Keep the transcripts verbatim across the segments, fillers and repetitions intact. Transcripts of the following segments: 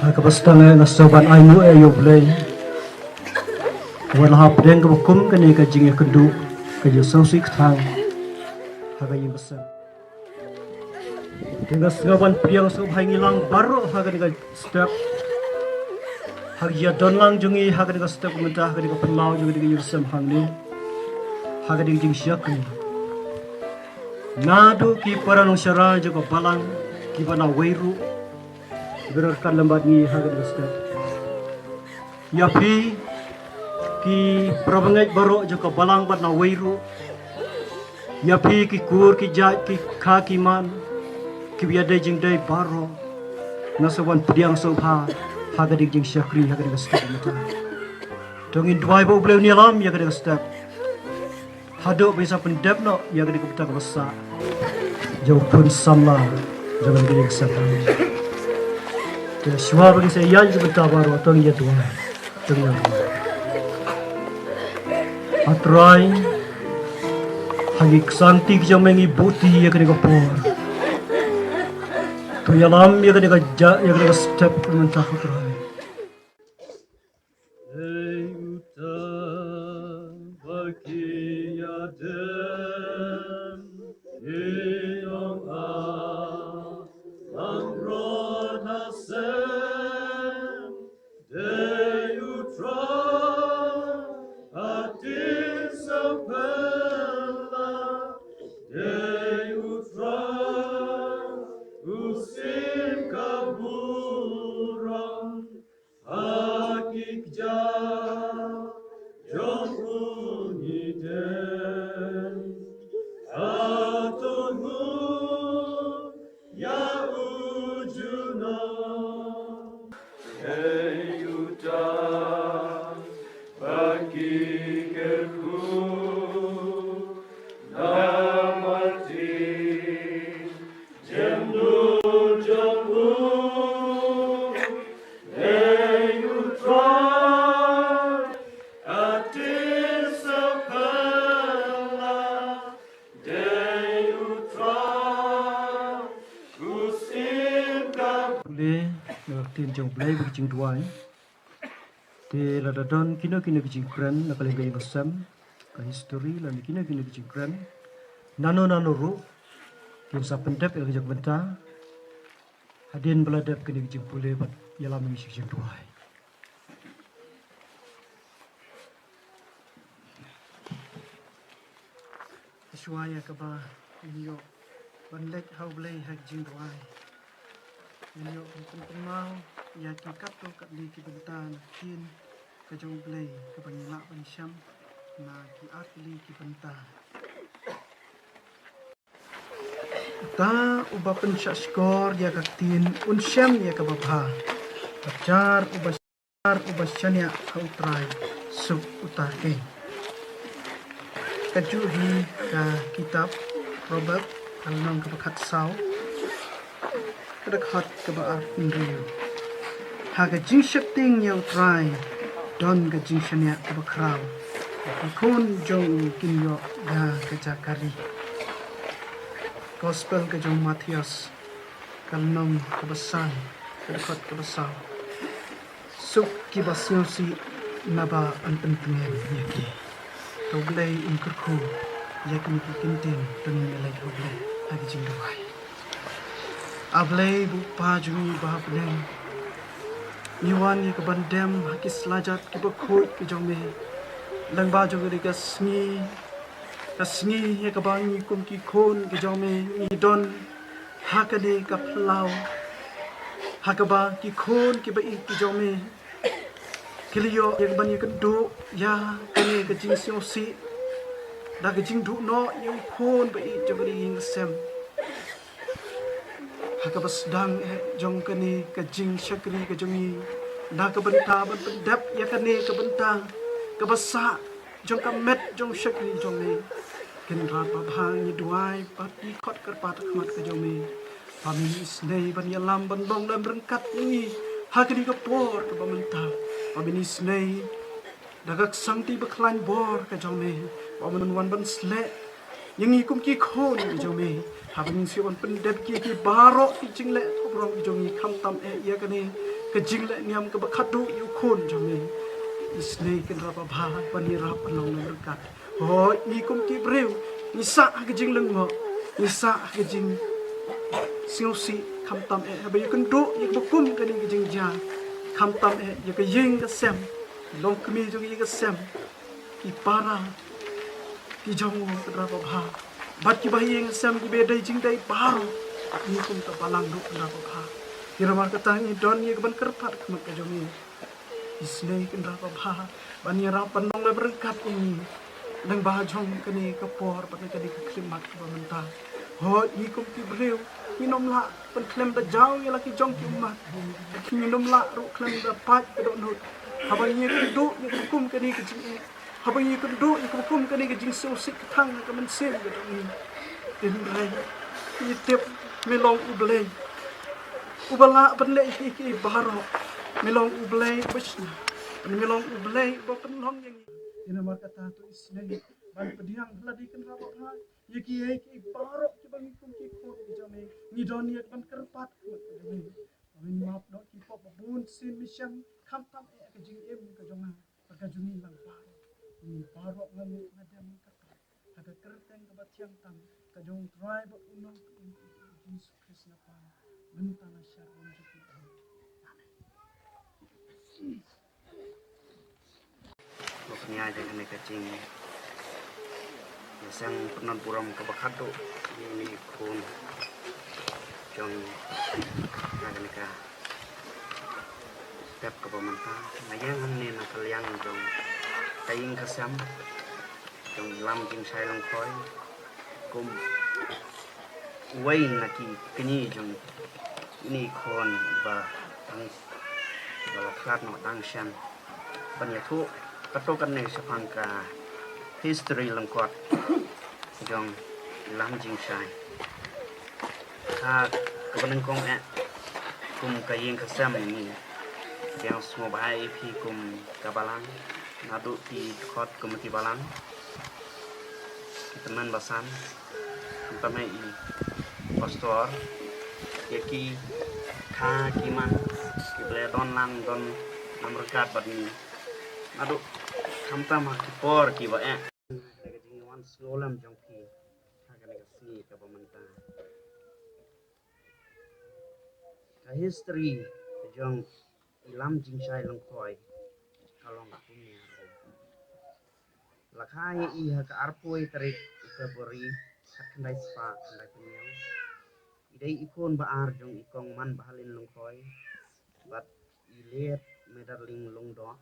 Ha kaba sdang eh nga sngewbha ban ai nguh ïa U Blei. Wat la hapdeng kaba kum kane ka jingïakynduh, ka jingsngewsih kthang ha ka ïing ka sem. Te nga sngewbha ban pdiang sngewbha ïa ngi lang baroh ha kane ka step, ha ka jingdon lang jong ngi ha kane ka step mynta, ha kane ka phyllaw jong kane ka ïing ka sem hangne, ha kane ka jingshakri. Naduh ki para nongshakri jong ka balang kiba na wei ruh, kiba ryngkat lem bad ngi ha kane ka step. Ïa phi ki para bangeit baroh jong ka balang bad na wei ruh, ïa phi ki kur ki jait ki kha ki man, kiba ïadei jingdei baroh, nga sngewbha ban pdiang sngewbha ha kane ka jingshakri ha kane ka step mynta. To ngin duwai ba U Blei un ïalam ïa kane ka step. Haduh ba ngin sa pyndep noh ïa kane ka bynta kaba sah jong u khun samla jong kane ka ïing ka sem. Te shuwa ba ngin sa ïaid ïa ka bynta baroh, to ngin ïa duwai. To ngin ïa duwai. A Trai, ha ki ksangti ki jong me ngi buh ti ïa kane ka por. To ïalam ïa kane ka ja, ïa kane ka step mynta, a Trai. Dei uta ba ki ïadem, ki ong a, lang rot ha sem, dei U Trai, a tin sa pela, dei U Trai, u sim ka burom, ha ki kjat jong u ngi dei, hato nguh ïa u junom. Dei uta ba ki kyrkhu namar ktien jemnud jong u, dei U Trai, a tin sa pela, dei U Trai, u sim ka. Pule na ka ktien jong U Blei bad ka jingduwai. Te lada don kino kino ki jingkren na ka liang ka ïing ka sem, ka history lane kino kino ki jingkren, nano nano ruh, ngin sa pyndep ïa ka jong ka bynta hadien ba la dep kine ki jingpule bad ïalam ïa ki jingduwai. Shuwa ïa kaba ngin ïoh ban leit ha U Blei ha ka jingduwai, ngin ïoh ban pynkynmaw ïa ki katto katne ki bynta na ka ktien ka jong U Blei kaba ngi lah ban shem na ki artylli ki bynta. Uta uba pynshahshkor ïa ka ktien un shem ïa kaba bha. Bad jar uba Ar uba shaniah ha U Trai, suk uta keiñ. Kajuh hi ka kitab Proverb, ka lynnong kaba khatsaw, ka dkhot kaba arphew hynriew. Ha ka jingsheptieng ïa U Trai don ka jingshaniah kaba khraw, bad ki khun jong u kin ïoh ïa ka jaka ri. Gospel ka jong u Mathaios, ka lynnong kaba san, ka dkhot kaba saw. Suk kiba sngewsih naba yn pyntngen ïa ki. To U Blei un kyrkhu ïa kine ki ktien, to ngin ïaleit ha U Blei ha ka jingduwai. A Blei bad U Kpa jong ngi uba ha bneng, ngi wan ïa ka ban dem ha ki slajat kiba khuid ki jong me. Lyngba jong kane ka sngi, ka sngi ïa kaba ngi kum ki khun ki jong me ngi don ha kane ka phyllaw, ha kaba ki khun kiba ïeit ki jong me ki la ïoh ïa ka ban ïakynduh ïa kane ka jingsngewsih da ka jingduh noh ïa u khun ba ïeit jong kane ka ïing ka sem. Ha kaba sdang eh jong kane ka jingshakri ka jong ngi, na ka bynta ban pyndep ïa kane ka bynta kaba sah jong ka met jong shakri jong me. Kynrad babha, ngi duwai bad ngi khot kyrpad ha khmat ka jong me ba men isynei ban ïalam ban long lem ryngkat ïa ngi ha kane ka por kaba mynta. Ba men isynei da ka ksangti bakhlaiñ bor ka jong me, ba men wan ban sleh ïa ngi kum ki khun ki jong me, haba ngin shu wan pyndep ki, ki baroh ki jingleh thawbrong ki jong ngi, khamtam eh ïa kane ka jingleh niam kaba khadduh ïa u khun jong me. Isynei Kynrad babha ban ïarap ban long ryngkat. Hooid, ngi kum ki briew ngi sah ha ka jinglyngngoh, ngi sah ha ka jingsngewsih, khamtam eh haba ïakynduh ïa kaba kum kane ka jingjia, khamtam eh ïa ka ïing ka sem, ki longkmie jong ka ïing ka sem, ki para ki jong u Kynrad babha, bad kiba ha ïing sem kiba dei jingdei baroh, ngi kum ka balang ruh Kynrad babha. Namar kata ngi don ïa ka ban kyrpad khmat ka jong ngi. Isynei Kynrad babha ban ïarap ban long lem ryngkat ïa ngi lyngba jong kane ka por bad kane ka khyllipmat kaba mynta. Hooid, ngi kum ki briew ngim lah ban khlem da jaw ïa la ki jong ki ummat. Ngim lah ruh khlem da pait ka dohnud haba ngi ïakynduh ïa ka kum kane ka jingeh, haba ngi ïakynduh ïa ka kum kane ka jingsngewsih ka thang ka mynsiem ka jong ngi. Hynrei ngi tip me long U Blei uba lah ban leh ïa kiei kiei baroh. Me long U Blei uba shna, me long U Blei uba pynlong ïa ngi. Namar kata to isynei ban pdiang ha lade Kynrad babha ïa kiei kiei baroh kiba ngi kum ki khun ki jong me ngi don ïa ka ban kyrpad khmat ka jong me. Ba men map noh ki pop ba bun sien me shem, khamtam eh ka jingim ka jong nga bad ka jong ngi lang baroh. Ngi baroh nga ngeit nga dem ngi kyrpad ha ka kyrteng kaba thiang tam ka jong U Trai bad U Nongpynim U Jisu Khrist nga pan mynta, la shah ban jop. Amen. Ba pynïaid ïa kane ka jingïaseng pynban burom kaba khadduh ïa une u khun jong ngi ha kane ka step kaba mynta. Nga ïeng hangne na ka liang jong ka ïing ka sem jong i Lamjingshai Lyngkhoi kum uwei na ki kñi jong ine i khun ba dang, ba la khlad noh dang shen ban ïathuh katto katne shaphang ka history lyngkot jong i Lamjingshai. Ha kaba nyngkong eh, kum ka ïing ka sem ngi pdiang sngewbha ïa phi kum ka balang, naduh phi dkhot kum ki balang, ki tymmen basan, khamtam eh i pastor, ïa ki kha ki ma, kiba la don lang don nam ryngkat bad ngi naduh khamtam ha ki por kiba eh. Ka jingwan sngewlem jong phi ha kane ka sngi kaba mynta. Ka history ka jong i Lamjingshai Lyngkhoi ka long kumne. La kha ïa i ha ka arphew tarik u February khatkhyndai spah khyndaiphew hynñiew. I dei i khun ba ar jong i Kong Manbahalin Lyngkhoi bad i Late Medarling Lyngdoh.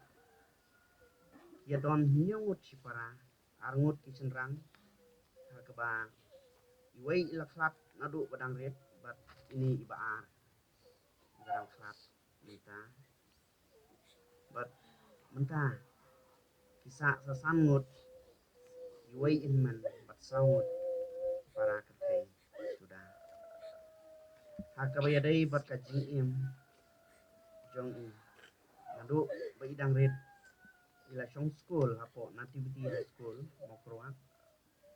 Ki ïa don hynñiew ngut shipara, ar ngut ki shynrang, ha kaba iwei i la khlad naduh ba dang rit bad ine i ba ar i ba dang khlad mynta. Bad mynta ki sah sa san ngut, iwei i hynmen bad saw ngut para kynthei Juda. Ha kaba ïadei bad ka jingim jong i, naduh ba i dang rit i la shong skul hapoh Nativity High School Mawkyrwat,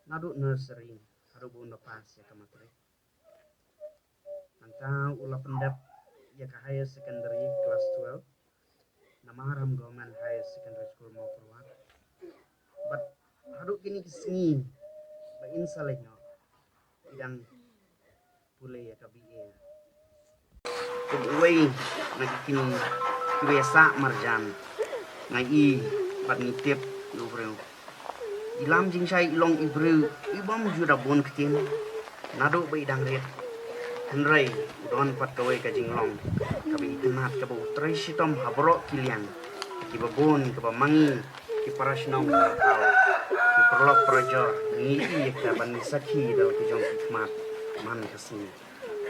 naduh nursery haduh ba un da pass ïa ka matric. Nangta u la pyndep ïa ka higher secondary class twelve na Maharam Government Higher Secondary School Mawkyrwat. Bad haduh kine ki sngi ba in sa leit noh, i dang pule ïa ka B A. Kum uwei na ki kñi kiba ïa sah marjan, nga i bad ngi tip ïa u briew. I Lamjingshai i long i briew i bym ju da bun ktien naduh ba i dang rit. Hynrei u don pat kawei ka jinglong kaba itynnad kaba u trei shitom ha baroh ki liang kiba bun, kaba ma ngi ki para shnong, para thaw, ki paralok parajor, ngi ïa ka ban ngi sakhi da la ki jong ki khmat man ka sngi.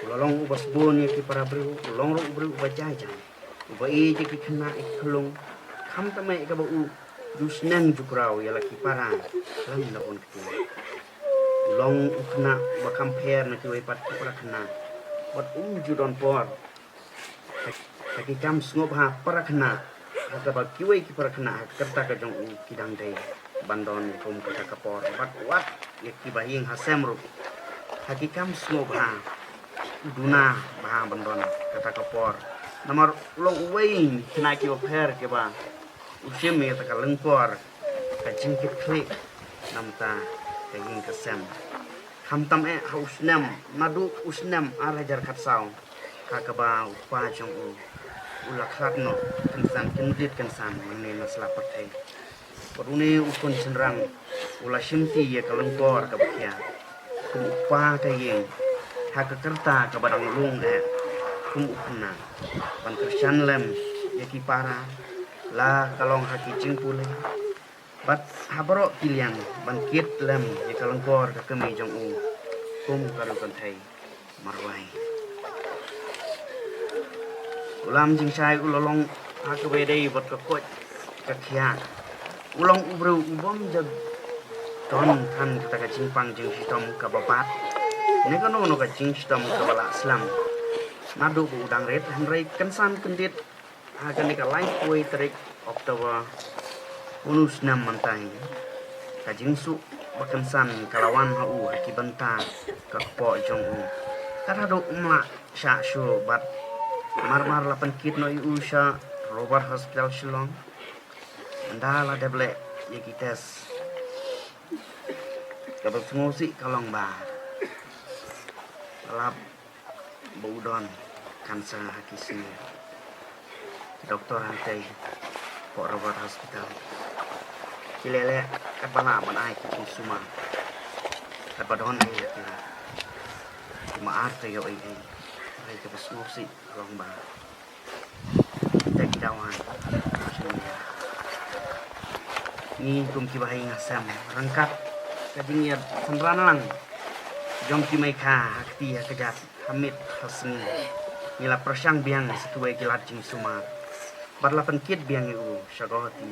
U la long uba sbun ïa ki para briew, u long ruh u briew uba jai jai, uba ïeit ïa ki khynnah ïa ki khyllung, khamtam eh kaba u ju sneng ju kraw ïa la ki para khlem da bun ktien. U long u khynnah uba kham pher na kiwei pat ki para khynnah, bad um ju don por ha ki kam sngewbha para khynnah ha kaba kiwei ki para khynnah ha ka kyrta ka jong u ki dang dei ban don kum kata ka por. Bad wat ïa kiba ïeng ha sem ruh ha ki kam sngewbha u duna bha ban don kata ka por. Namar u long uwei na ki bapher kiba u shim ïa kata ka lyngkor ka jingkitkhlieh na bynta ka ïing ka sem. Khamtam eh ha u snem, naduh u snem ar hajar khatsaw, ha kaba u kpa jong u u la khlad noh kynsan, kyndit kynsan nangne na sla pyrthei. Bad une u khun shynrang u la shimti ïa ka lyngkor kaba khia kum u kpa ka ïing, ha ka rta kaba dang lung eh kum u khynnah, ban kyrshan lem ïa ki para, la ka long ha ki jingpule bad ha baroh ki liang, ban kit lem ïa ka lyngkor ka kmie jong u kum ka riew kynthei marwei. U Lam Jingshai u la long ha kaba ïadei bad ka koit ka khiah. U long u briew u bym ju don than kata ka jingpang jingshitom kaba bat ne kano kano ka jingshitom kaba la slem naduh ba u dang rit, hynrei kynsan kyndit ha kane ka laiphew tarik October, une u snem mynta, ka jingsuh ba kynsan ka la wan ha u ha ki bynta ka kpoh jong u. Kat haduh um lah shah shuh bad marmar la pynkit noh ïa u sha Robert Hospital Shillong. Ynda la dep leh ïa ki test, kaba sngewsih ka long ba la lap ba u don cancer ha ki sngi. Ki doktor hangtei hapoh Robert Hospital ki leh leh katba lah ban ai ki jingsumar, katba don ei leh ki la, ki ma'ar taïew ei ei. Hynrei kaba sngewsih ka long ba te ki dawan. Ngi kum kiba ha ïing ha sem, ryngkat ka jingïasynran lang jong ki meikha ha kti ha kjat, ha miet ha sngi, ngi la pyrshang biang sa kiwei ki lad jingsumar bad la pynkit biang ïa u sha Guwahati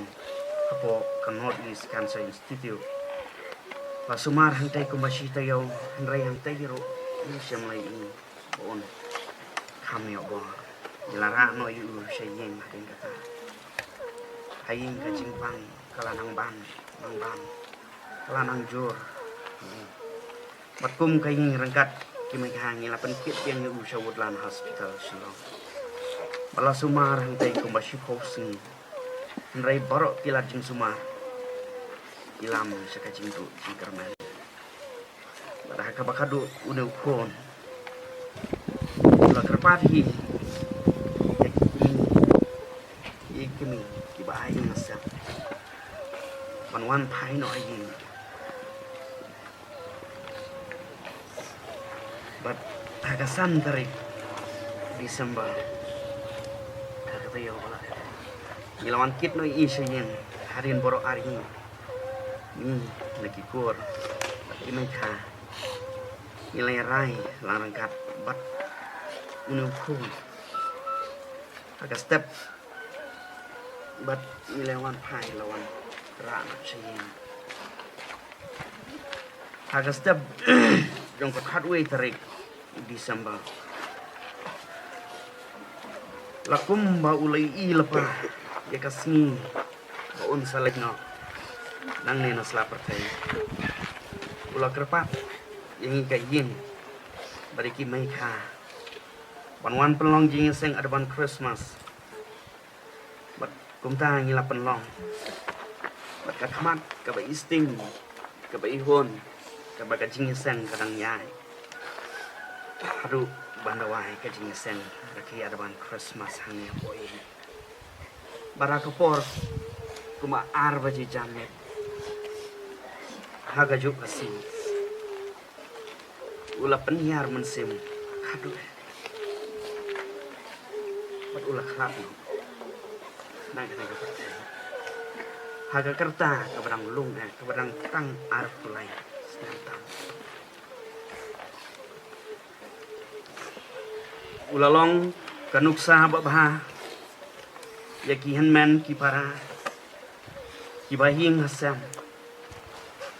hapoh ka North East Cancer Institute. La sumar hangtei kumba shi taïew, hynrei hangtei ruh ym shym la ïohi ba un kham ïoh bor. Ngi la rah noh ïa u sha ïing hadien kata. Ha ïing ka jingpang ka la nang ban, nang ban, ka la nang jur. Bad kum ka ïing ryngkat ki meikha, ngi la pynkit biang ïa u sha Woodland Hospital Shillong. Ba la sumar hangtei kumba shiphew sngi, hynrei baroh ki lad jingsumar ki lam sha ka jingduh jingkyrmen. Bad ha kaba khadduh une u khun u la kyrpad hi ïa ki kmie, ïa ki kmie kiba ha ïing ha sem ban wan phai noh ha ïing. Bad ha ka san tarik December, ha ka taïew ba la dep, ngi la wan kit noh ïa i sha ïing hadien baroh ar ïing. Ngi na ki kur bad ki meikha ngi la ïarai lang ryngkat bad une u khun ha ka step. Bad ngi la wan phai, la wan rah noh sha ïing ha ka step jong ka khatwei tarik December. La kumba u la ïohi lypa ïa ka sngi ba un sa leit noh nangne na sla pyrthei, u la kyrpad ïa ngi ka ïing bad ïa ki meikha ban wan pynlong jingïaseng advance Christmas. Bad kumta ngi la pynlong. Bad ka khmat kaba isting, kaba ihun, kaba ka jingïaseng ka dang ïaid, haduh ban da wai ka jingïaseng rakhe advance Christmas hangne hapoh ïing. Bad ha ka por kumba ar baje janmiet ha kajuh ka sngi, u la pynhiar mynsiem haduh, bad u la khlad noh na kane ka pyrthei ha ka rta kaba dang lung, eh, kaba dang tang arphew lai snem tam. U la long ka nuksa babha ïa ki hynmen ki para, kiba ha ïing ha sem,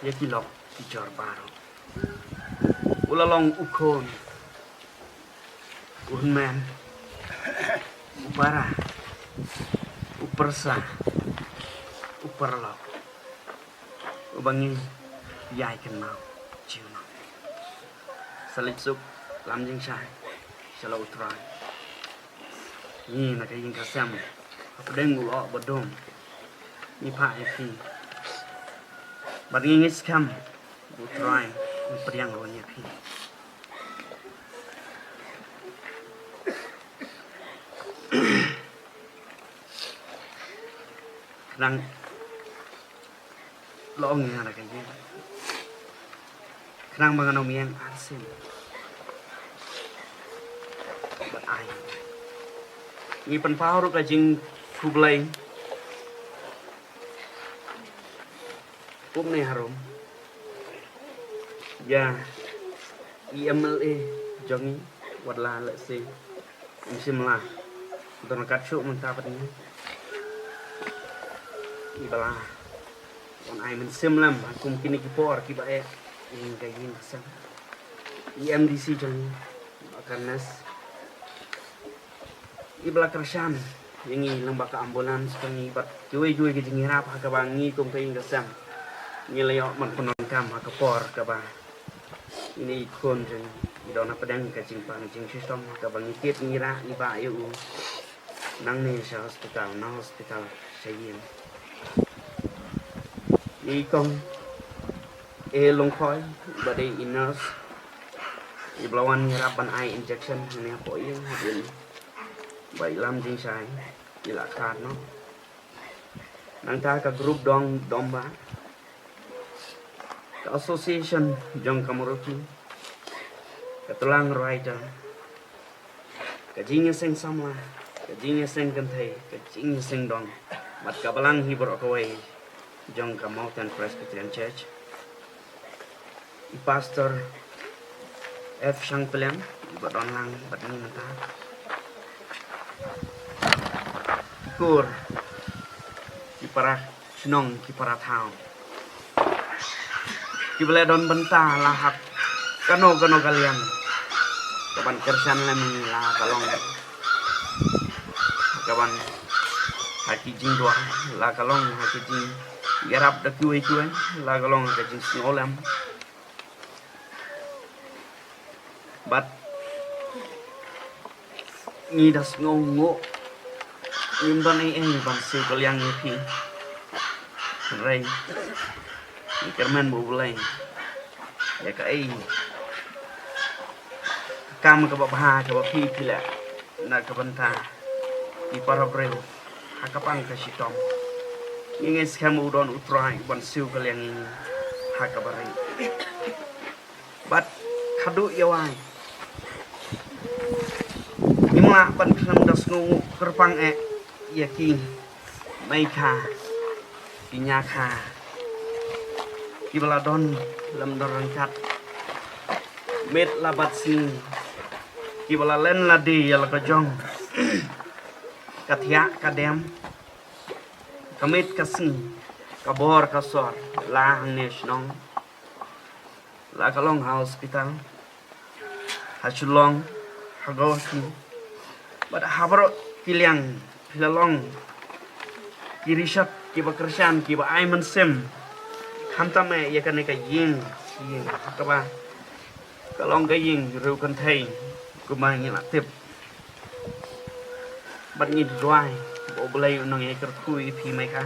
ïa ki lok ki jor baroh. U la long u khun, u hynmen, u para, u pyrsa, u paralok, uba ngi ïai kynmaw junom. Sa leit suk Lam Jingshai, sha la U Trai. Ngi na ka ïing ka sem, hapdeng u lyoh ba dum, ngi phah ïa phi. Bad ngi ngeit skhem ba U Trai un pdiang ruh ïa phi. Khnang long ïa na ka ïing, khnang ba ngan ym ïeng arsien. Bad ai, ngi pynpaw ruh ka jingkhublei kumne harum ïa i M L A jong ngi, wat la lehse ym shym la don kat shuh mynta pat ngi, i ba la wan ai mynsiem lem ha kum kine ki por kiba eh ïa ka ïing ka sem. I M D C jong ngi, Bah Karnes, i ba la kyrshan ïa ngi lyngba ka ambulance ka ngi bad kiwei kiwei ki jingïarap ha kaba ngi kum ka ïing ka sem ngi la ïoh ban pyndonkam ha ka por kaba ine i khun jong ngi i don hapdeng ka jingpang jingshitom ha kaba ngi tied ngi rah ngi bah ïa u nangne sha hospital, na hospital sha ïing. I kong E Longkhoi, ba dei i nurse, i ba la wan ïarap ban ai injection hangne hapoh ïing hadien ba i lam jingshai i la khlad noh. Nangta ka group dong Domba, ka association jong ka Moroki, ka Tlang Rider, ka jingïaseng samla, ka jingïaseng kynthei, ka jingïaseng dong, bad ka balang hi baroh kawei jong ka Mountain Presbyterian Church. I Pastor F Shangpliang, i ba don lang bad ngi mynta. Ki kur, ki para shnong, ki para thaw, ki ba la don bynta la ha kano kano ka liang, ka ban kyrshan lem ïa ngi, la ka long ka ban ha ki jingduwai, la ka long ha ki jingïarap da kiwei kiwei, la ka long ha ka jingsngewlem. Bad ngi da sngewnguh, ngim don ei ei ban siew kylliang ïa phi. Hynrei ngi kyrmen bad U Blei ïa kaei ka kam kaba bha kaba phi phi leh na ka bynta ki para briew ha ka pang ka shitom. Ngi ngeit skhem ba u don U Trai ban siew kylliang ïa ngi ha kaba rieh. Bad khatduh ïa wai, ngim lah ban khlem da sngewnguh kyrpang eh ïa ki mei kha, ki ñia kha, ki ba la don lem don ryngkat miet la bad sngi, ki ba la len la die ïa la ka jong, ka thiah ka dem, ka miet ka sngi, ka bor ka sor, la hangne shnong, la ka long ha hospital, ha Shillong, ha Guwahati, bad ha baroh ki liang phi la long ki rishot ki ba kyrshan, ki ba ai mynsiem, khamtam eh ïa kane ka ïing, ïing ha kaba ka long ka ïing riew kynthei kumba ngi la tip. Bad ngi duwai ba U Blei un nang ïa kyrkhu ïa phi mei kha.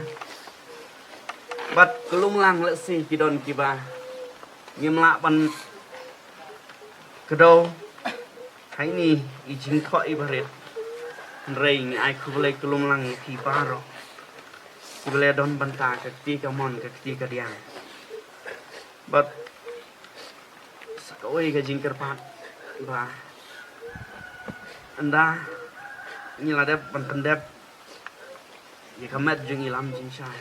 Bad ka lum lang lehse ki don ki ba ngim lah ban kdew ha ine i jingthoh i ba rit. Hynrei ngi ai khublei ka lum lang ïa phi baroh, ki ba la don bynta ka kti ka mon ka kti ka diang. Bad sa kawei ka jingkyrpad ba ynda ngi la dep ban pyndep ïa ka met jong i lam jingshai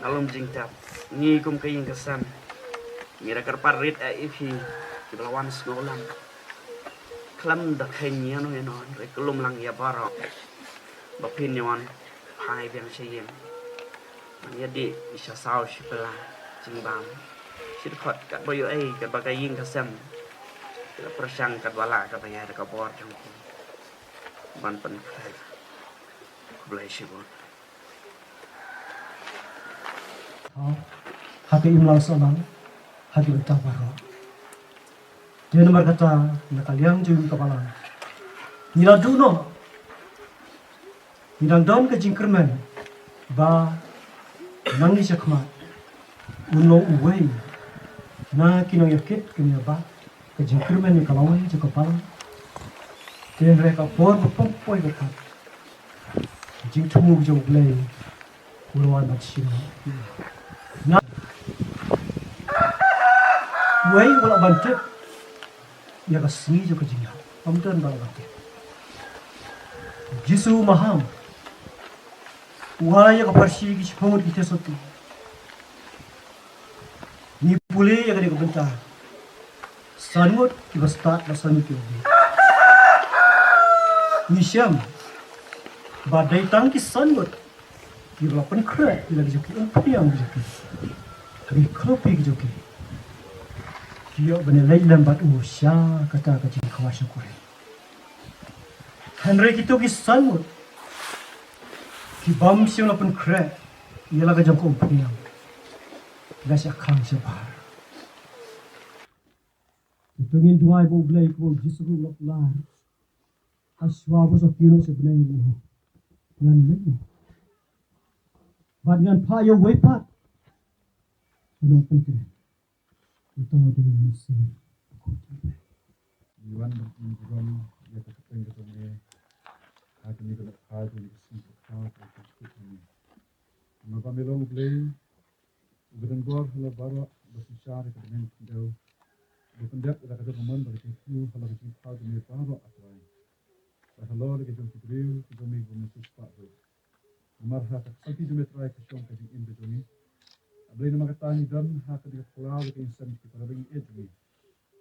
na lum jingtep, ngi kum ka ïing ka sem ngi da kyrpad rit eh ïa phi ki ba la wan sngewlem. Khlem da kheiñ ïano ïano, hynrei ka lum lang ïa baroh ba phin ïa wan phai biang sha ïing. Ngan ïa dih sha saw shi pla jingbam, shi dkhot katba ïoh ei, katba ka ïing ka sem ka pyrshang katba lah, katba ïa da ka bor jong phi ban pynkhreh. Khublei shibun. Ha ka imlang sahlang ha ki bynta baroh. Te namar kata na ka liang jong ka balang ngi la duh noh Ngi dang don ka jingkyrmen ba nangne shakhmat un long uwei na ki nongïakit kane ba ka jingkyrmen ïa ka lawei jong ka balang. Te hynrei ka por ba poi ba kat ka jingthmu jong U Blei u la wan ban shim. Na uwei u la ban tip ïa ka sngi jong ka jingïap. Ym don ba la ban tip. Jisu maham u ai ïa ka pharshi ki shiphew ngut ki thiaw sotti. Ngi pule ïa kane ka bynta. San ngut kiba stad bad san ngut kiba bieit. Ngi shem ba dei tang ki san ngut kiba la pynkhreh ïa la ki jong ki umphniang ki jong ki, ki khlophi ki jong ki, ki ïoh ban ïaleit lem bad u sha kata ka jingkhawai shongkurim. Hynrei kito ki san ngut ki bym shym la pynkhreh ïa la ka jong ka umphniang, ki la shah khang shabar. Te to ngin duwai ba U Blei, kumba U Jisu ruh u la kular, hashwa ba sa kiew noh sha bneng, ngan leit noh bad ngan phah ïa uwei pat u nongpynkhreh. Uta u dei u Mynsiem Bakhuid jong U Blei. Ngi wan ban burom ïa ka kyrteng ka jong me ha kane ka dkhar jong ka sngi ka dkhar ka jong me. Namar ba me long U Blei uba don bor halor baroh, uba synshar ïa ka dmen khyndew, uba pyndep ïa la ka jong ka mon bad ka jingthmu halor ka jingpynpaw jong me baroh, A Trai. Bad halor ka jong ki briew ka jong me kiba me siewspah ruh. Namar ha ka kti jong me Trai ka shong ka jingim ka jong ngi. A Blei namar kata ngi don ha kane ka phyllaw ka ïing sem ki para bangeit jong ngi.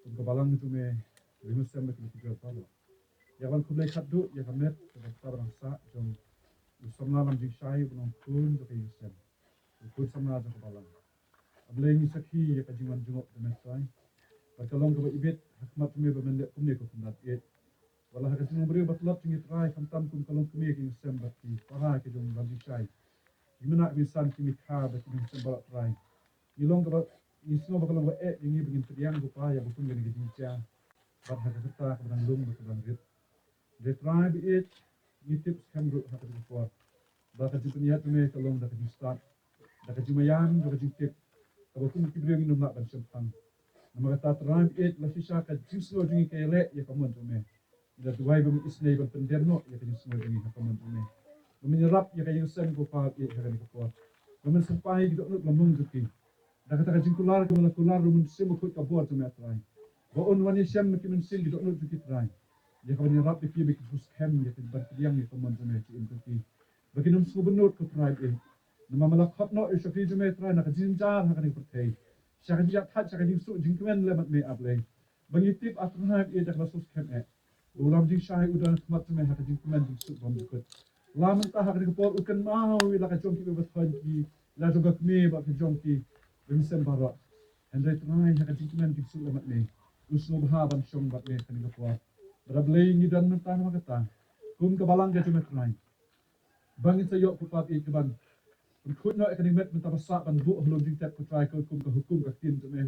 Kum ka balang jong me, Blei Mynsiem Bakhuid, ki jor baroh. Ïa kaban khublei khatduh ïa ka met kaba star bangsa jong u samla lam jingshai uba long khun jong ka ïing sem, u khun samla jong ka balang. A Blei ngi sakhi ïa ka jingwan jngoh jong me Trai. Bad ka long kaba ibit ha khmat jong me ba men leh kumne ko Khyndai ïeit. Wat la ha ka jinglong briew ba tlot jong ngi Trai, khamtam kum ka longkmie ka ïing sem bad ki para ki jong lam jingshai, ki khynnah ki san ki mei ka bad ki ïing sem baroh Trai. Ngi long kaba, ngi sngew ba ka long ba eh ïa ngi ba ngin pdiang ko Pa ïa ba kum kane ka jingjia. Bad ha ka kyrta kaba dang lung bad kaba dang rit. Dei Trai ba ïeit, ngi tip skhem ruh ha kane ka por ba ka jingpynïaid jong me ka long da ka jingstad, da ka jingmaïan, da ka jingtip kaba kum ki briew ngim lah ban shemphang. Namar kata Trai ba ïeit, la shisha ka jingsngew jong ngi ka ïaleh ïa ka mon jong me. Ngi la duwai ba men isynei ban pyndem noh ïa ka jingsngew jong ngi ha ka mon jong me. Ba men ïarap ïa ka ïing sem ko Pa ïeit ha kane ka por. Ba men sympai ki dohnud lymon jong ki da kata ka jingkular kaba la kular ruh u Mynsiem Bakhuid ka bor jong me Trai. Ba un wan ïashem ki mynsiem ki dohnud jong ki Trai, ïa kaban ïarap ïa ki ba ki sngewskhem ïa ka ban pdiang ïa ka mon jong me, ka jingim jong ki. Ba kin ym sngewbynnud ko Trai ba ïeit. Namar me la khot noh ïa u shakri jong me Trai na ka jingjynjar ha kane ka pyrthei, sha ka jingïathait, sha ka jingsuk jingkmen lem bad me A Blei. Ba ngi tip A Trai ba ïeit da kaba sngewskhem eh ba u lam jingshai u don ha khmat jong me ha ka jingkmen jingsuk bymjukut. La mynta ha kane ka por u kynmaw ïa la ka jong ki ba bathoh ki, la jong ka kmie bad ka jong ki ba mynsiem baroh. Hynrei Trai ha ka jingkmen jingsuk lem bad me, u sngewbha ban shong bad me ha kane ka por. Bad A Blei ngi don mynta namar kata kum ka balang ka jong me Trai. Ba ngin sa ïoh ko Pa ba ïeit kaban pynkhuid noh ïa kane ka met mynta ba sah ban buh ha lum jingtep ko Trai, kum ka hukum ka ktien jong me.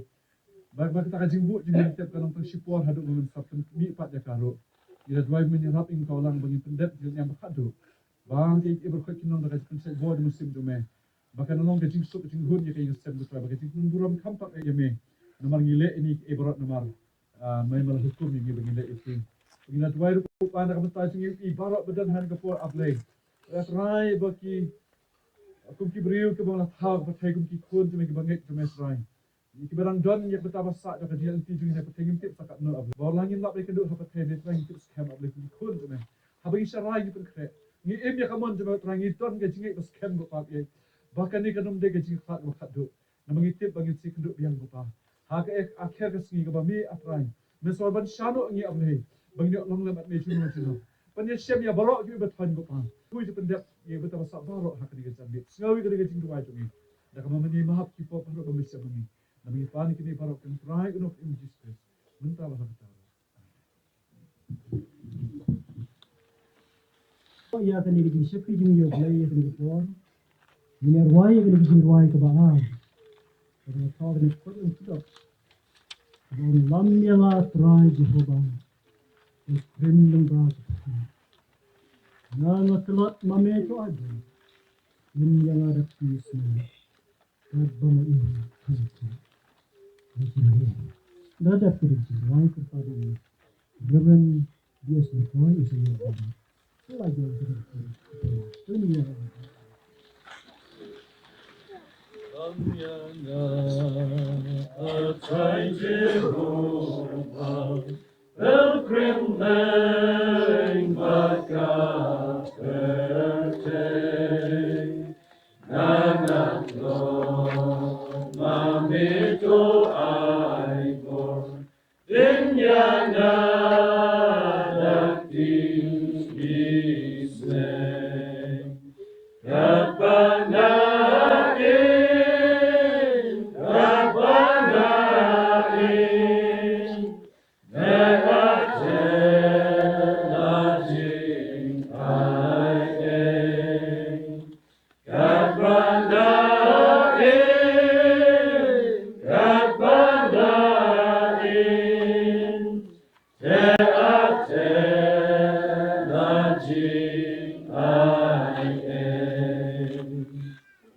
Ba, ba kata ka jingbuh jingtep ka long tang shipor haduh ba men sa pynmih pat ïa ka ruh. Ngi la duwai ba men ïarap ïa ngi, ka walang ba ngin pyndep jingïam ba khatduh. Ba ngi ïa baroh ki nong da ka jingpynshait bor jong u Mynsiem jong me, ba kan long ka jingsuk ka jinghun ïa ka ïing sem ko Trai, ba ka jingpynburom kham pat ïa me. Namar ngi leh ïa kine baroh namar Ah, me me la hukum ïa ngi ba ngin leh ïa ki. Ngi la duwai ruh ko Pa na ka bynta jong ngi baroh ba don ha kane ka por A Blei. Ba Trai ba ki, kum ki briew kiba la thaw ka pyrthei kum ki khun jong me kiba ngeit jong me Trai. Ngi kiba dang don ïa ka bynta ba sah da ka jingïaid lynti jong ngi na ka pyrthei ngim tip sa katno A Blei. Ba la ngin lap ïa ka duh ha pyrthei Trai ngim tip skhem A Blei kum ki khun jong me. Haba ngi sharai ngi pynkhreh, ngi im ïa ka mon jong me Trai, ngi don ka jingngeit ba skhem ko Pa ïeit. Ba kane kan ym dei ka jingkhlad ba khatduh. Namar ngi tip ba ngin sa ïakynduh biang ko Pa ha ka, eh, akher ka sngi kaba me A Trai me sa wan ban shah noh ïa ngi A Blei, ba ngin ïoh long lem bad me junom junom. Ban ïashem ïa baroh kiba bathoh ko Pa. Khuid pyndep ïa kiba ta ba sah baroh ha kane ka janmiet. Sngew ïa kane ka jingduwai jong ngi da kaba men ïa map ki pop baroh ba me shem ma ngi. Namar ngi pan ïa kine baroh ha ka kyrteng U Trai U Nongpynim Jisu Khrist mynta bad ha ka por. Ïa kane ka jingshakri jong ngi ïa U Blei ïa kane ka por. Ngin ïa rwai ïa kane ka jingrwai kaba ar. Kaba thoh kane ka kot jong u Kyndoh. Kaba ong, lam ïa nga Trai Jehobah, u kren lyngba ka pyrthei. Nga nga tlot ma me, ko Ajo. Im ïa nga da phi snem. Katba nga im kham kham. Nga sngewbha. Da dep ka dei jingwan kyrpad ïa u Reverend D S Nongkhoh, u sa ïa u. Sngewbha ïa u. Wan ïa nga, A Trai Jehobah, pilgrim leng bad ka pyrthei. Nga tlot ma me, to ai bor, pynïaid nga da phi snem. Katba nga im, katba nga im, nga ïa ka jingaiei. Katba nga im, katba nga im, te ate la jingaiei.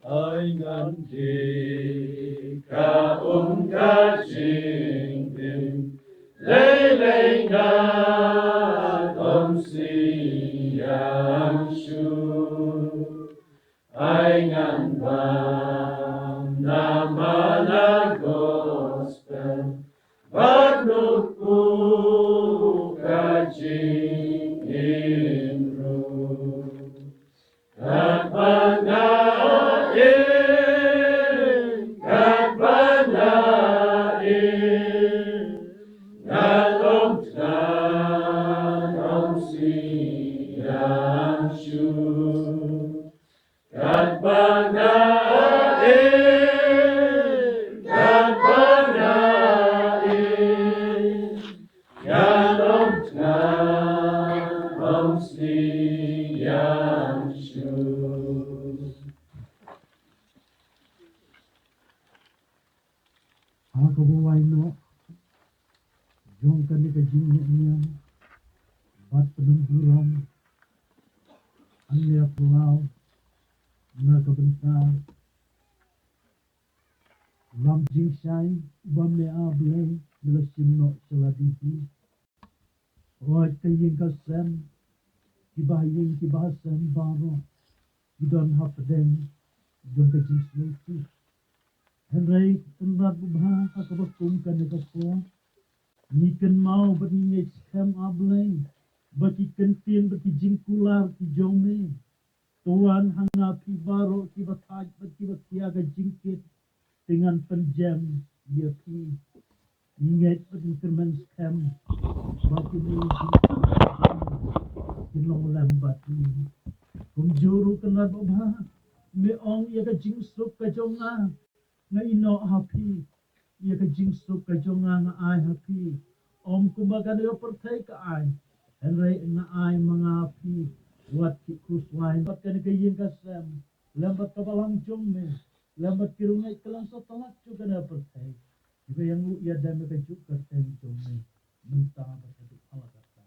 Ai ngan dei ka um ka jingim, lei lei ngan ym sliang shuh. Ai ngan bam na man la gospel, bad nukpu ka jingim ruh. Katba nga im, katba nga im, ngan ym tngan ym sliang shuh. Katba nga im, katba nga im, ngan ym tngan ym sliang shuh. Ha kaba wai noh jong kane ka jingngeit niam bad pynburom, ngan ïa pynlong na ka bynta lam jingshai ba me, A Blei, me la shim noh sha lade hi. Hooid, ka ïing ka sem, kiba ha ïing kiba ha sem baroh ki don hapdeng jong ka jingsngewsih. Hynrei Kynrad babha, ha kaba kum kane ka por, ngi kynmaw bad ngi ngeit skhem, A Blei, ba ki kyntien bad ki jingkular ki jong me, to wan ha nga phi baroh kiba thait bad kiba khia ka jingkit, te ngan pynjem ïa phi. Ngi ngeit bad ngi kyrmen skhem ba kine ki long lem bad ngi. Kumjuh ruh Kynrad babha, me ong ïa ka jingsuk ka jong nga nga ïehnoh ha phi. Ïa ka jingsuk ka jong nga nga ai ha phi, ym kumba kane ka pyrthei ka ai, hynrei nga ai ma nga ha phi wat ki khuslai. Bad kane ka ïing ka sem, lem bad ka balang jong me, lem bad ki riewngeit kylleng satlak jong kane ka pyrthei, kiba ïanguh ïadem ïa ka juk kyrteng jong me, mynta bad haduh katta katta.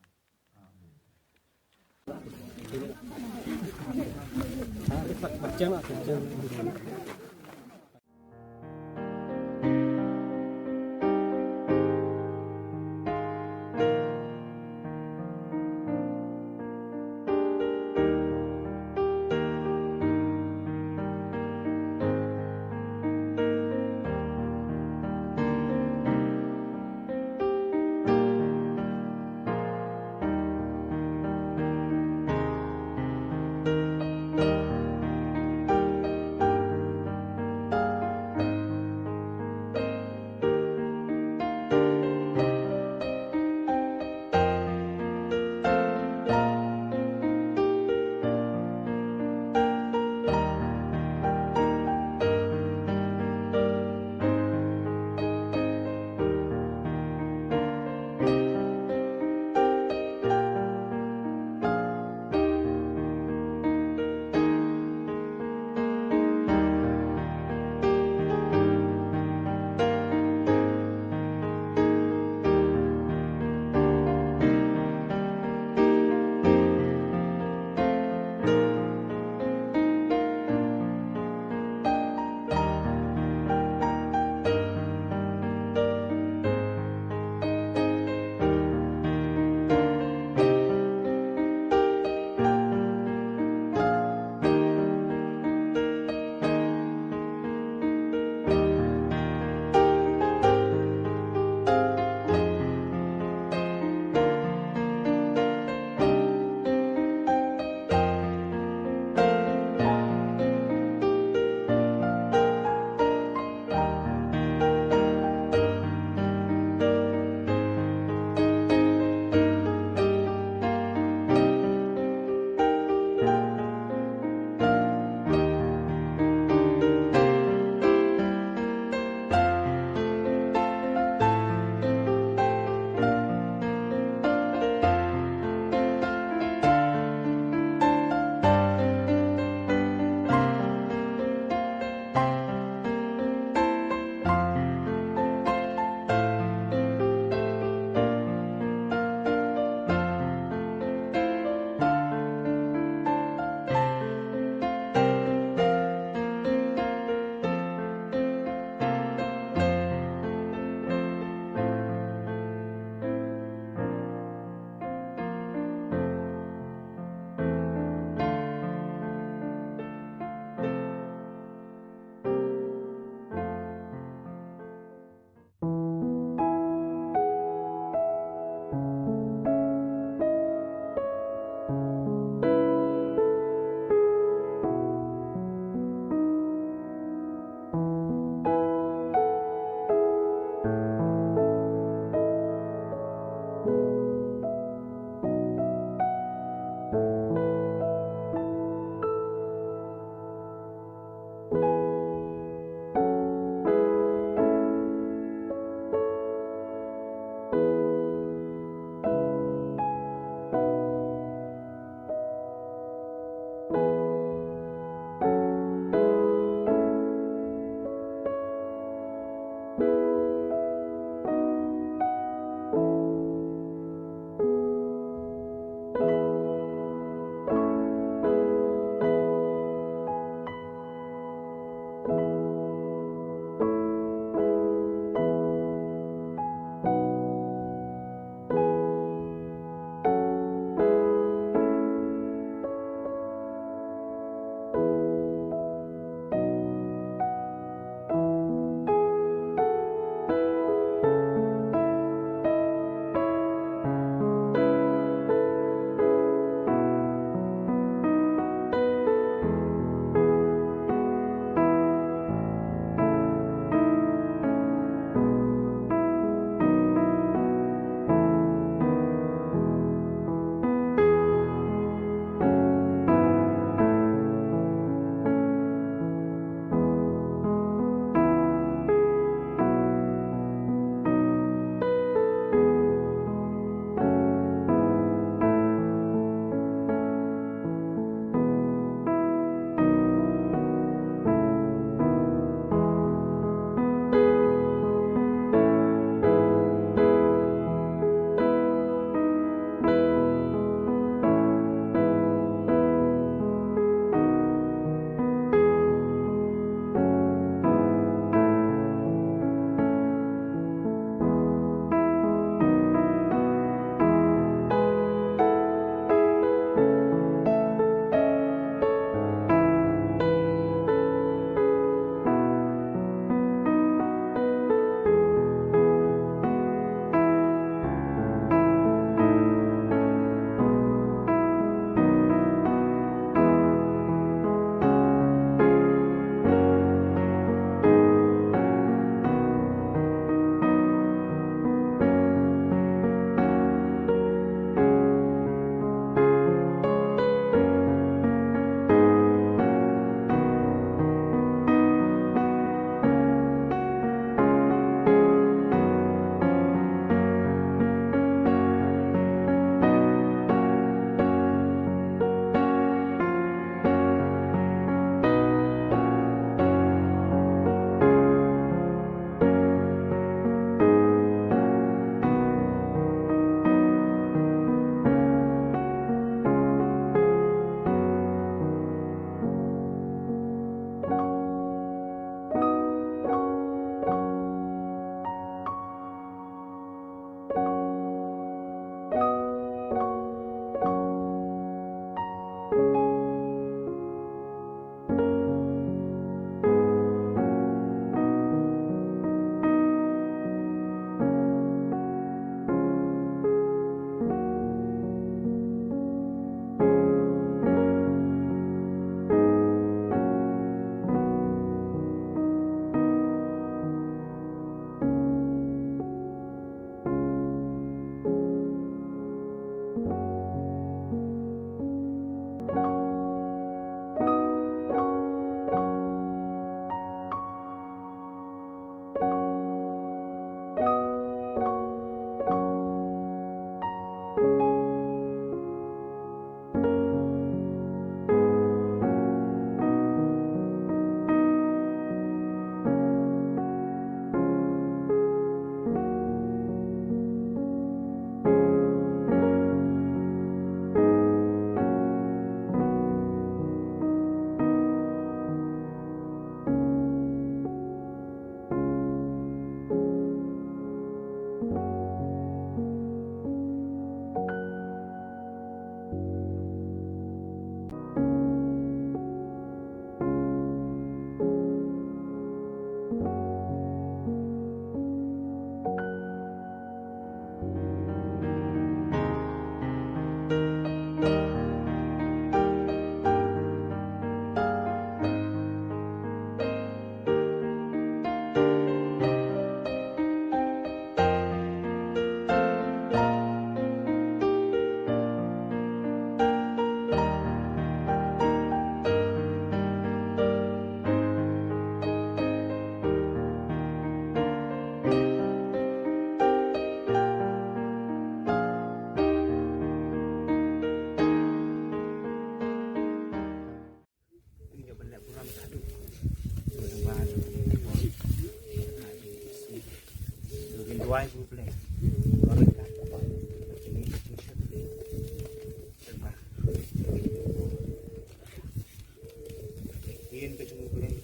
Ïa ka jong U Blei.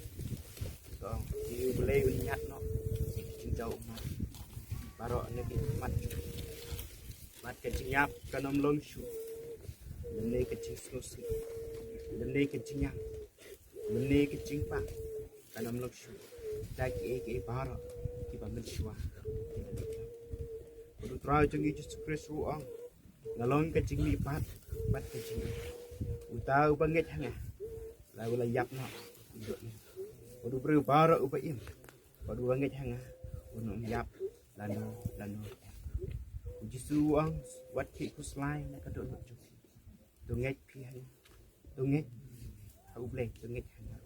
Ka jong U Blei un ïaid noh. Jingjaw ummat. Baroh na ki khmat jong. Bad ka jingïap kan ym long shuh. Lymne ka jingsngewsih. Lymne ka jingïap. Lymne ka jingpang. Kan ym long shuh. Da kiei kiei baroh kiba mynshuwa. Bad U Trai jong ngi Jisu Khrist u ong. Nga long ka jingmihpat bad ka jingim. Uta uba ngeit ha nga, la u la ïap noh, u ïoh im. Bad u briew baroh uba im bad uba ngeit ha nga, un ym ïap lano lano. U Jisu u ong, wat khie khuslai na ka dohnud jong phi. To ngeit phi ha nga, to ngeit ha U Blei, to ngeit ha nga.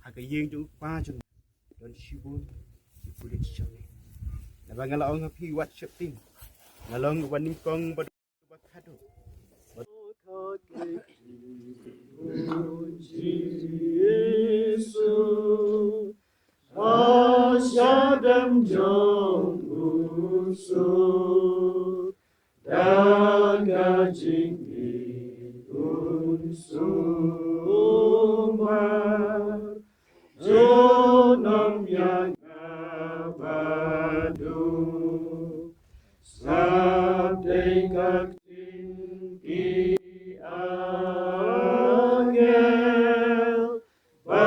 Ha ka ïing jong U Kpa jong nga don shibun ki pulit shongneng. Naba nga la ong ha phi, wat sheptieng. Nga long uba nyngkong bad uba khadduh. Jisu, ha shadem jong u suk, da ka jingim un sumar. Junom ïa nga bad u, sngap dei ka ktien ki angel, ba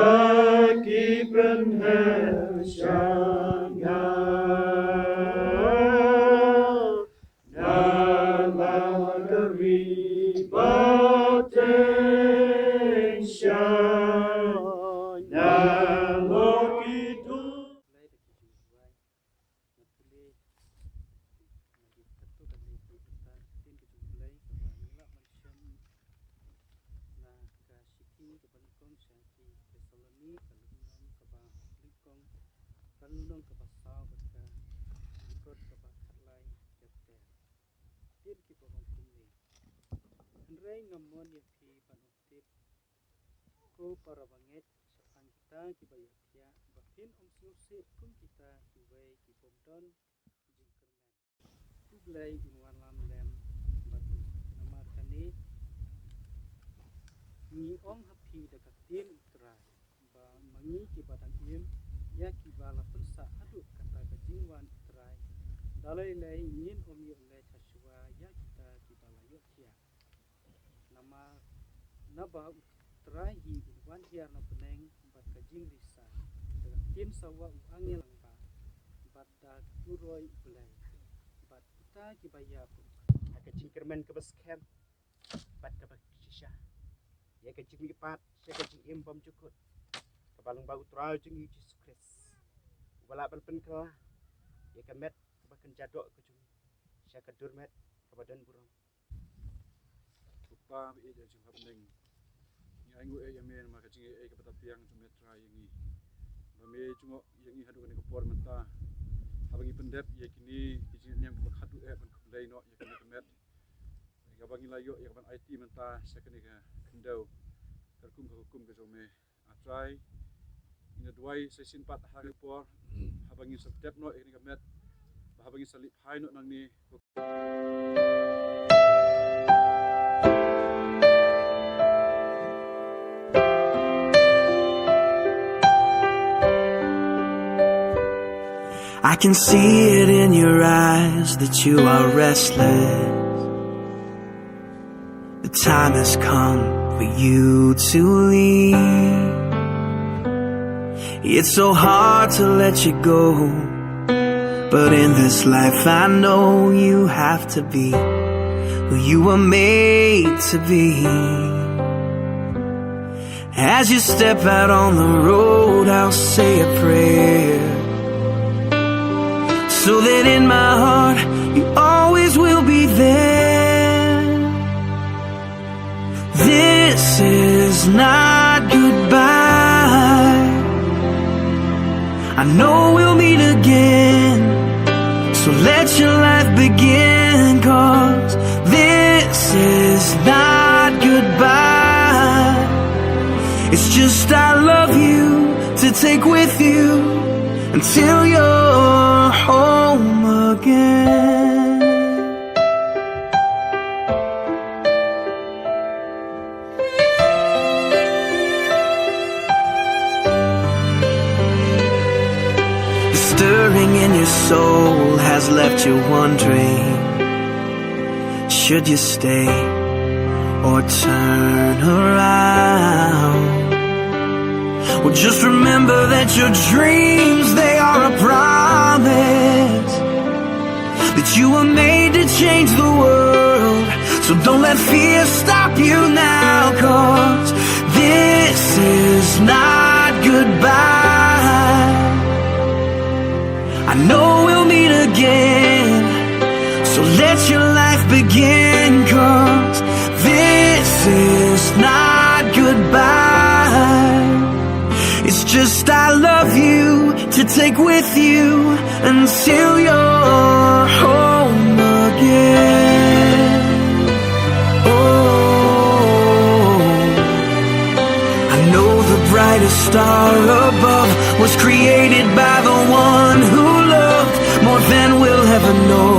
ki pynher sha nga. Na la ka ri ba teng sha, na la ki du. Na ka shithi kaba nyngkong sha ki Thessaloni, ka lynnong kaba nyngkong, ka lynnong kaba saw, bad ka dkhot kaba khatlai ter ter. Ktien kiba ong kumne. Hynrei nga mon ïa phi ban ong tip, ko para bangeit, shaphang kita kiba ïaphiah, ba phin ym sngewsih kum kita kiwei ki bym don jingkyrmen. U Blei un wallam lem bad u. Namar kane ngi ong ha phi da ka ktien U Trai, ba ma ngi kiba dang im, ïa kiba la pynsah haduh kata ka jingwan U Trai, da lei lei ngin ym ïoh leit ha shuwa ïa kita kiba la ïohthiah. Namar naba U Trai hi un wan hiar na bneng bad ka jingrisa, da ka ktien sawa u angel lyngba, bad da ka turoi U Blei, bad kita kiba ïap ha ka jingkyrmen kaba skhem bad kaba shisha, ïa ka jingmihpat sha ka jingim bymjukut, kaba lyngba U Trai jong ngi Jisu Khrist, uba lah ban pynkylla ïa ka met kaba kynja doh ka jong ngi sha ka dur met kaba don burom. Ko Pa ba ïeit ha ka bneng, ngi ainguh ïa me namar ka jingaiei kaba tapiang jong me Trai ïa ngi, ba me jngoh ïa ngi haduh kane ka por mynta, haba ngi pyndep ïa kine ki jingniam kiba khadduh eh ban khublei noh ïa kane ka met, kaba ngi la ïoh ïa kaban aiti mynta sha kane ka khyndew, katkum ka hukum ka jong me. A Trai, ngin ïa duwai sa shisien pat ha kane ka por, haba ngin sa dep noh ïa kane ka met, ba haba ngin sa leit phai noh nangne. I can see it in your eyes that you are restless. The time has come for you to leave. It's so hard to let you go. But in this life, I know you have to be who you were made to be. As you step out on the road, I'll say a prayer so that in my heart you always will be there. This is not goodbye. I know we'll meet again. So let your life begin, 'cause this is not goodbye. It's just I love you to take with you until you're home again. The stirring in your soul has left you wondering, should you stay or turn around? Well, just remember that your dreams, they are a promise, that you were made to change the world. So don't let fear stop you now, 'cause this is not goodbye. I know we'll meet again. So let your life begin, 'cause this is not goodbye. It's just I love you to take with you until you're home again. Oh, I know the brightest star above was created by the one who loved more than we'll ever know,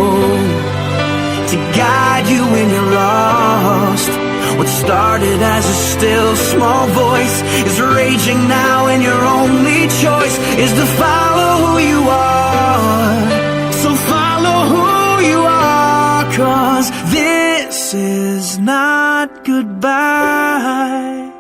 to guide you when you're lost. What started as a still small voice is raging now, and your only choice is to follow who you are. So follow who you are, 'cause this is not goodbye.